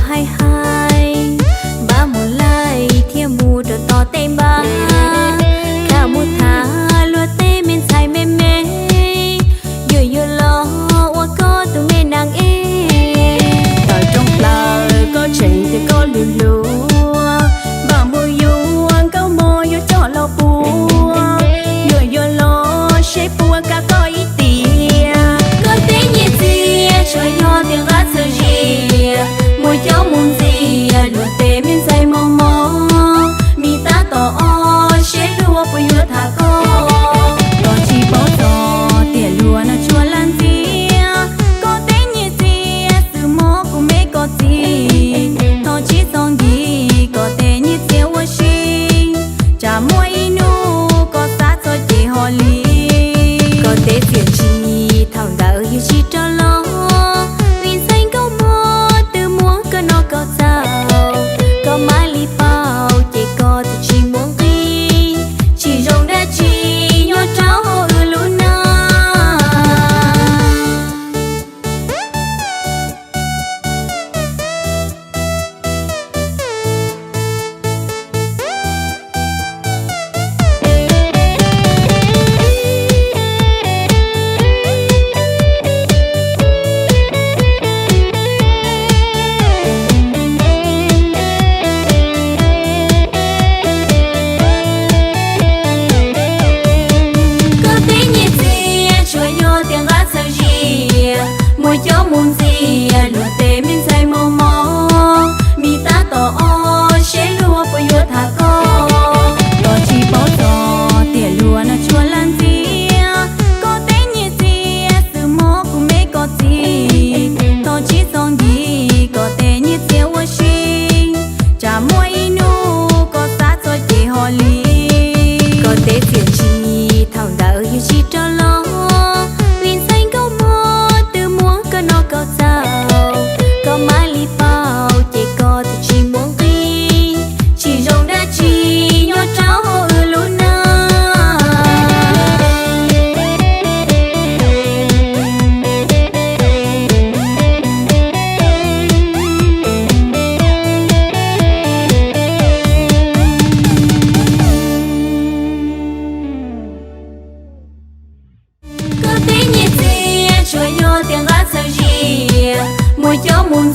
hais hais, npaj mus laij thiab mus rau tom tej npab, kham mus tham luag tej me ntxhais me me, yuav yuav los ua koj tus me nab ej. Tawm rooj plaws koj tseem tias koj hlub hlub, npaj mus yuav nkauj mog yuav coj los puag, yuav yuav los seb puas kam koj ib tiam. Koj tej nyiaj txiag tsuas yog tias nqa txhawm zias, muab coj mus ntxias luag tej me ntxhais mos mos, mi tab tom ob seb luag puas yuav tham koj. Koj tsis paub txog tias luag no tsuas lam ntxias, koj tej nyiaj txiag xwb mob kuv me koj txiv. Thov tsis txhob nkim koj tej nyiaj txiag ua si, tsam muaj ib hnub koj xav txog ces ho li. Koj tej txiaj ntsig thaum ntawd yuav tsis rov los, vim ntxhais nkauj mog twb muab koj no kaus txhaum. Koj mam li paub ces koj twb tsis muaj nqis, tsis zoo dab tsi nyob rau hauv wb lub neej. Koj tej nyiaj txiag tsuas yog tias nqa txhawm zias, muab coj mus ntxias luag tej me ntxhais mos mos, mi tab tom ob seb luag puas yuav tham koj. Koj tsis paub txog tias luag no tsuas lam ntxias, koj tej nyiaj txiag xwb mob kuv me koj txiv. Thov tsis txhob nkim koj tej nyiaj txiag ua si, tsam muaj ib hnub koj xav txog ces ho li. Koj tej txiaj ntsig thaum ntawd yuav tsis rov los, vim ntxhais nkauj mog twb muab koj no kaus txhaum. Koj mam li paub ces koj twb tsis muaj nqis, tsis zoo dab tsi nyob rau hauv wb lub neej. Koj tej nyiaj txiag tsuas yog tias nqa txhawm zias, muab coj mus